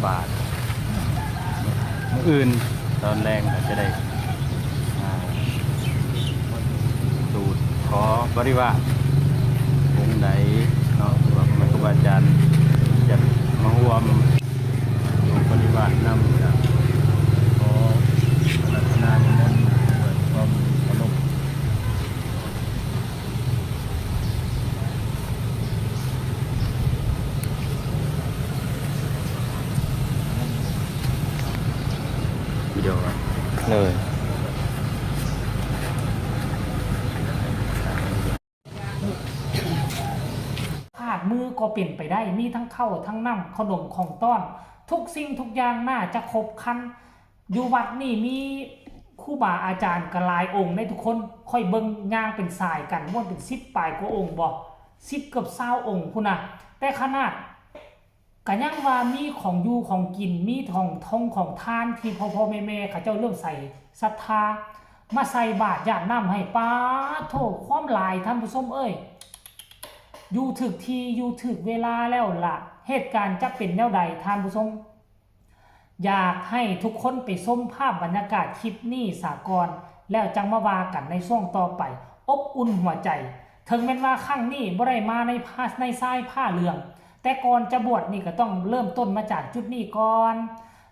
ບາດ ມື້ອື່ນຕອນແລງກໍຈະໄດ້ ອ່າ ສູດຂໍບໍລິວານອົງໃດເນາະ ວ່າແມ່ຄູບາອາຈານຢາກມາຮ່ວມສູດບໍລິວານນຳ ກໍຂໍອາລາທະນານິມົນດ້ວຍຄວາມເຄົາລົບ. ວິດີໂອ ເລີຍ. ພາກມືກໍເປັນໄປໄດ້ ມີທັງເຂົ້າທັງນ້ຳ ຂະໜົມຂອງຕ້ອນ ທຸກສິ່ງທຸກຢ່າງໜ້າຈະຄົບຄັນ. ຢູ່ວັດນີ້ມີຄູບາອາຈານກໍຫຼາຍອົງເດ້ທຸກຄົນ ຂ້ອຍເບິ່ງຍ່າງເປັນສາຍກັນ ມ່ວນເປັນສິບປາຍກວ່າອົງບໍ ສິບເກືອບຊາວອົງພຸ້ນນະ ແຕ່ຂະໜາດ ກະຍັງວ່າມີຂອງຢູ່ຂອງກິນ ມີຂອງທົງຂອງທານທີ່ພໍ່ໆແມ່ໆເຂົາເຈົ້າເລື່ອມໃສສັດທາ ມາໃສ່ບາດຢາດນ້ຳໃຫ້ ປາດໂທ້ ຄວາມຫຼາຍທ່ານຜູ້ຊົມເອີຍ ຢູ່ຖືກທີ່ຢູ່ຖືກເວລາແລ້ວລະ ເຫດການຈະເປັນແນວໃດທ່ານຜູ້ຊົມ? ຢາກໃຫ້ທຸກຄົນໄປຊົມພາບບັນຍາກາດຄລິບນີ້ສາກ່ອນ ແລ້ວຈັ່ງມາວ່າກັນໃນຊ່ວງຕໍ່ໄປ. ອົບອຸ່ນຫົວໃຈ ເຖິງແມ່ນວ່າຄັ້ງນີ້ບໍ່ໄດ້ມາໃນພາ ໃນຊາຍຜ້າເຫຼືອງ ແຕ່ກ່ອນຈະບວດນີ້ກໍຕ້ອງເລີ່ມຕົ້ນມາຈາກຈຸດນີ້ກ່ອນ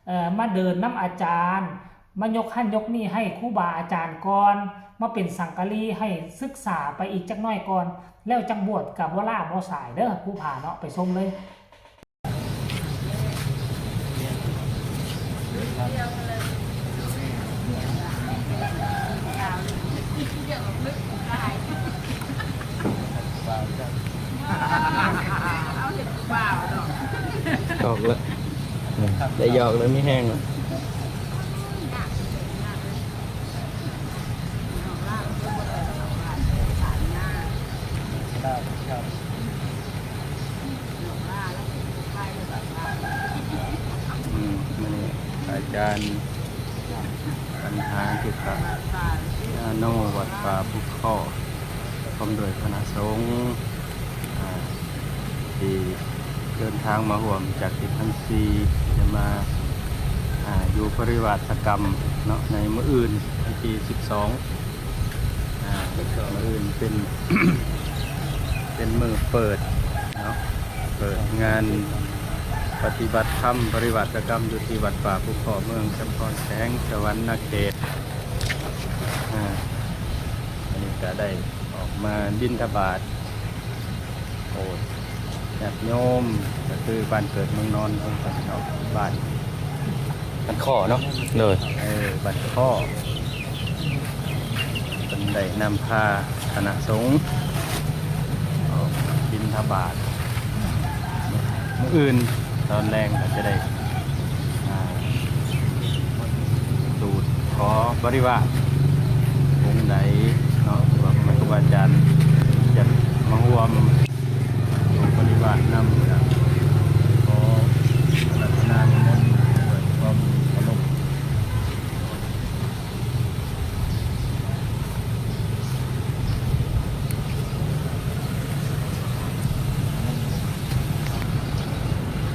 ເອີ ມາເດີນນຳອາຈານ ມາຍົກຫັ້ນຍົກນີ້ໃຫ້ຄູບາອາຈານກ່ອນ ມາເປັນສັງກະລີໃຫ້ສຶກສາໄປອີກຈັກໜ້ອຍກ່ອນ ແລ້ວຈັ່ງບວດກໍບໍ່ລ້າບໍ່ສາຍເດີ ພູຜາເນາະ ໄປຊົມເລີຍ. ອອກແລ້ວ ໄດ້ຢອກແລ້ວ ມີແຮງແລ້ວ. ອືມ ມື້ນີ້ອາຈານ ບັນຫາທີ່ພະ ຍາໂນ ວັດປ່າພູຄໍ້ ພ້ອມດ້ວຍຄະນະສົງ ອາ ທີ່ເດີນທາງມາຮ່ວມຈາກທິດທັງສີ່ ຈະມາ ອາ ຢູ່ປະລິວາສກຳເນາະ ໃນມື້ອື່ນ ວັນທີສິບສອງ ອາ ມື້ອື່ນເປັນ ເປັນມື້ເປີດເນາະ ເປີດງານປະຕິບັດທຳປະລິວາສກຳ ຢູ່ທີ່ວັດປ່າພູຄໍ້ ເມືອງສຳພອນແຂວງສະຫວັນນະເຂດ. ອາ ອັນນີ້ກະໄດ້ອອກມາບິນທະບາດ ໂອ້ ຍາດໂຍມ ກໍຄືບ້ານເກີດເມືອງນອນຂອງເພິ່ນເນາະ ບ້ານ ບ້ານຄໍ້ເນາະ ໂດຍ ເອີ ບ້ານຄໍ້ ເພິ່ນໄດ້ນຳພາຄະນະສົງອອກບິນທະບາດ ມື້ອື່ນຕອນແລງກໍຈະໄດ້ ອ່າ ສູດຂໍບໍລິວານອົງໃດເນາະ ວ່າແມ່ຄູບາອາຈານຢາກມາຮ່ວມສູດບໍລິວານນຳ ກໍຂໍອາລາທະນານິມົນດ້ວຍຄວາມເຄົາລົບ.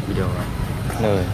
ວິດີໂອ ເລີຍ. ອ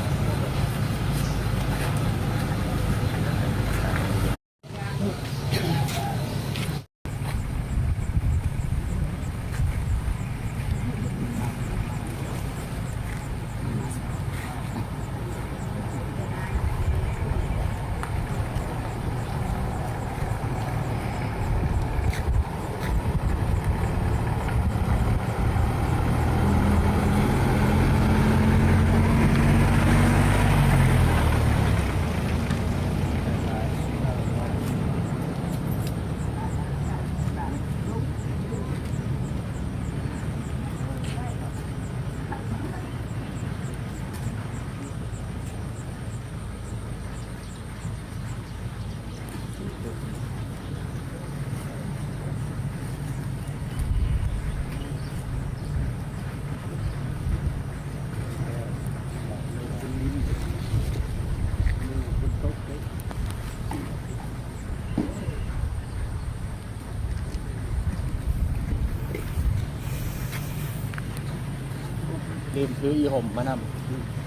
ລືມຖືອີ່ຫົ່ມມານຳ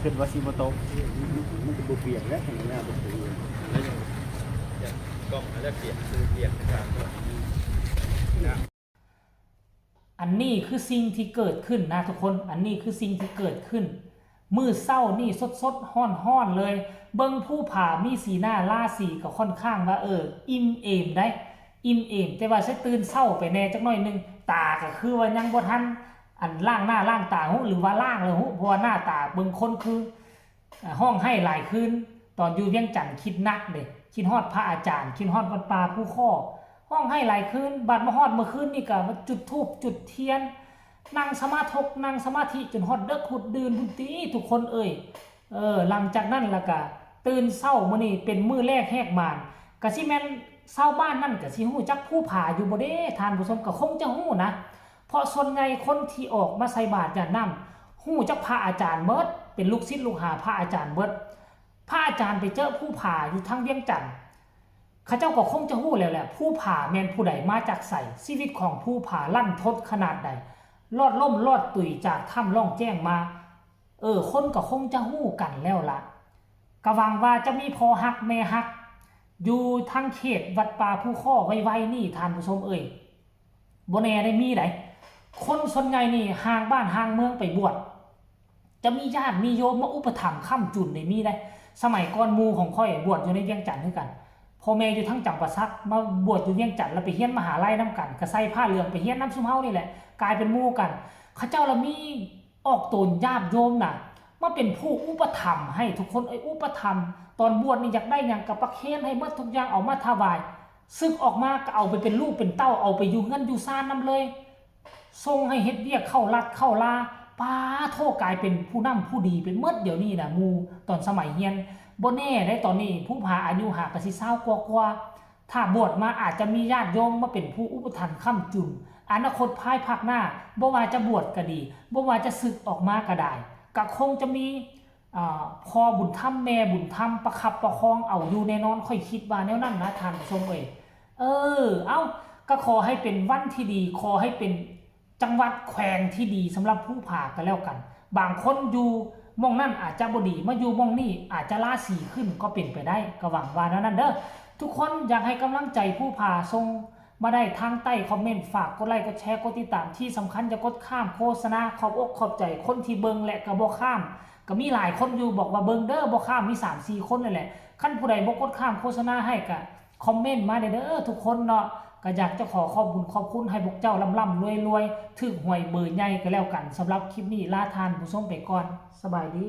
ຄິດວ່າຊິບໍ່ຕົກ. ມັນກໍບໍ່ປຽກແລ້ວ ຂ້າງໜ້າບໍ່ຖື ແລ້ວຍັງ ຍັງກ້ອງ ແລະ ປຽກ ຄືປຽກ ອັນນີ້ຄືສິ່ງທີ່ເກີດຂຶ້ນນະທຸກຄົນ ອັນນີ້ຄືສິ່ງທີ່ເກີດຂຶ້ນ. ມື້ເຊົ້ານີ້ສົດໆ ຮ້ອນໆ ເລີຍ ເບິ່ງພູຜາມີສີໜ້າລາສີກໍຄ່ອນຂ້າງວ່າ ເອີ ອີ່ມເອມໄດ໋ ອີ່ມເອມ ແຕ່ວ່າໃຊ້ຕື່ນເຊົ້າໄປແດ່ຈັກໜ້ອຍໜຶ່ງ ຕາກໍຄືວ່າຍັງບໍ່ທັນ ອັນ ລ້າງໜ້າລ້າງຕາຮູ້ ຫຼືວ່າລ້າງແລ້ວຮູ້ ເພາະວ່າໜ້າຕາເບິ່ງຄົນຄື ອາ ຮ້ອງໄຫ້ຫຼາຍຄືນ. ຕອນຢູ່ວຽງຈັນຄິດໜັກເດ້ ຄິດຮອດພະອາຈານ ຄິດຮອດວັດປ່າພູຄໍ້ ຮ້ອງໄຫ້ຫຼາຍຄືນ. ບາດມາຮອດມື້ຄືນນີ້ກໍມາຈຸດທູບຈຸດທຽນ ນັ່ງສະມາທົກ ນັ່ງສະມາທິຈົນຮອດເດິກຮຸດດື່ນພຸ້ນຕິທຸກຄົນເອີຍ. ເອີ ຫຼັງຈາກນັ້ນລະກະຕື່ນເຊົ້າມື້ນີ້ເປັນມື້ແລກແຫກມານ ກະຊິແມ່ນຊາວບ້ານນັ້ນກະຊິຮູ້ຈັກພູຜາຢູ່ບໍ່ເດທ່ານຜູ້ຊົມ? ກະຄົງຈະຮູ້ນະ ເພາະສ່ວນໃຫຍ່ຄົນທີ່ອອກມາໃສ່ບາດຢາດນ້ຳ ຮູ້ຈັກພະອາຈານເໝິດ ເປັນລູກສິດລູກຫາພະອາຈານເໝິດ. ພະອາຈານໄປເຈິພູຜາຢູ່ທາງວຽງຈັນ ເຂົາເຈົ້າກໍຄົງຈະຮູ້ແລ້ວແຫຼະ ພູຜາແມ່ນຜູ້ໃດ ມາຈາກໃສ ຊີວິດຂອງພູຜາລັນທົດຂະໜາດໃດ ລອດລົ້ມລອດຕຸຍຈາກຖ້ຳລ່ອງແຈ້ງມາ. ເອີ ຄົນກໍຄົງຈະຮູ້ກັນແລ້ວລະ ກະຫວັງວ່າຈະມີພໍ່ຮັກແມ່ຮັກຢູ່ທາງເຂດວັດປ່າພູຄໍ້ໄວໆນີ້ທ່ານຜູ້ຊົມເອີຍ. ບໍ່ແນ່ໄດ໋ ມີໄດ໋ ຄົນສ່ວນໃຫຍ່ນີ້ຫ່າງບ້ານຫ່າງເມືອງໄປບວດ ຈະມີຍາດມີໂຍມມາອຸປະຖຳຄ້ຳຈຸນໄດ້ ມີໄດ໋. ສະໄໝກ່ອນໝູ່ຂອງຂ້ອຍບວດຢູ່ໃນວຽງຈັນຄືກັນ ພໍ່ແມ່ຢູ່ທາງຈຳປາສັກ ມາບວດຢູ່ວຽງຈັນ ແລ້ວໄປຮຽນມະຫາໄລນຳກັນ ກະໃສ່ຜ້າເຫຼືອງໄປຮຽນນຳຊຸມເຮົານີ້ແຫຼະ ກາຍເປັນໝູ່ກັນ. ເຂົາເຈົ້າລະມີ ອອກໂຕນຍາດໂຍມນະ ມາເປັນຜູ້ອຸປະຖຳໃຫ້ທຸກຄົນເອີຍ ອຸປະຖຳ. ຕອນບວດນີ້ຢາກໄດ້ຫຍັງກະປະເຄນໃຫ້ໝົດທຸກຢ່າງ ເອົາມາຖວາຍ. ສຶກອອກມາກະເອົາໄປເປັນລູກເປັນເຕົ້າ ເອົາໄປຢູ່ເຮືອນຢູ່ຊານນຳເລີຍ ສົ່ງໃຫ້ເຮັດວຽກເຂົ້າລັດເຂົ້າລາ. ປາໂທ້ ກາຍເປັນຜູ້ນຳຜູ້ດີໄປໝົດດຽວນີ້ນະ ໝູ່ຕອນສະໄໝຮຽນ. ບໍ່ແນ່ໄດ໋ ຕອນນີ້ພູຜາອາຍຸຫາກະຊິຊາວກວ່າໆ ຖ້າບວດມາອາດຈະມີຍາດໂຍມມາເປັນຜູ້ອຸປະຖຳຄ້ຳຈຸນ. ອະນາຄົດພາຍພາກໜ້າ ບໍ່ວ່າຈະບວດກະດີ ບໍ່ວ່າຈະສຶກອອກມາກະໄດ້ ກະຄົງຈະມີ ອາ ພໍ່ບຸນທຳ ແມ່ບຸນທຳ ປະຄັບປະຄອງເອົາຢູ່ແນ່ນອນ ຂ້ອຍຄິດວ່າແນວນັ້ນນະທ່ານຜູ້ຊົມເອີຍ. ເອີ ເອົ້າ ກະຂໍໃຫ້ເປັນວັນທີ່ດີ ຂໍໃຫ້ເປັນ ຈັງຫວັດແຂວງທີ່ດີສຳລັບພູຜາກໍແລ້ວກັນ. ບາງຄົນຢູ່ໝ່ອງນັ້ນອາດຈະບໍ່ດີ ມາຢູ່ໝ່ອງນີ້ອາດຈະລາສີຂຶ້ນກໍເປັນໄປໄດ້ ກໍຫວັງວ່າແນວນັ້ນເດີ. ທຸກຄົນຢາກໃຫ້ກຳລັງໃຈພູຜາ ສົ່ງມາໄດ້ທາງໃຕ້ຄອມເມັນ. ຝາກກົດໄລ ກົດແຊ ກົດຕິດຕາມ ທີ່ສຳຄັນຢ່າກົດຂ້າມໂຄສະນາ. ຂອບອົກຂອບໃຈຄົນທີ່ເບິ່ງ ແລະ ກໍບໍ່ຂ້າມ ກໍມີຫຼາຍຄົນຢູ່ ບອກວ່າເບິ່ງເດີ ບໍ່ຂ້າມ ມີສາມສີ່ຄົນນັ້ນແຫຼະ. ຄັນຜູ້ໃດບໍ່ກົດຂ້າມໂຄສະນາໃຫ້ ກໍ ຄອມເມັນມາແດ່ເດີທຸກຄົນເນາະ. ກໍຢາກຈະຂໍຂອບບຸນຂອບຄຸນໃຫ້ພວກເຈົ້າລ່ຳໆລວຍໆ ຖືກຫວຍເບີໃຫຍ່ກໍແລ້ວກັນ. ສຳລັບຄລິບນີ້ລາທ່ານຜູ້ຊົມໄປກ່ອນ. ສະບາຍດີ.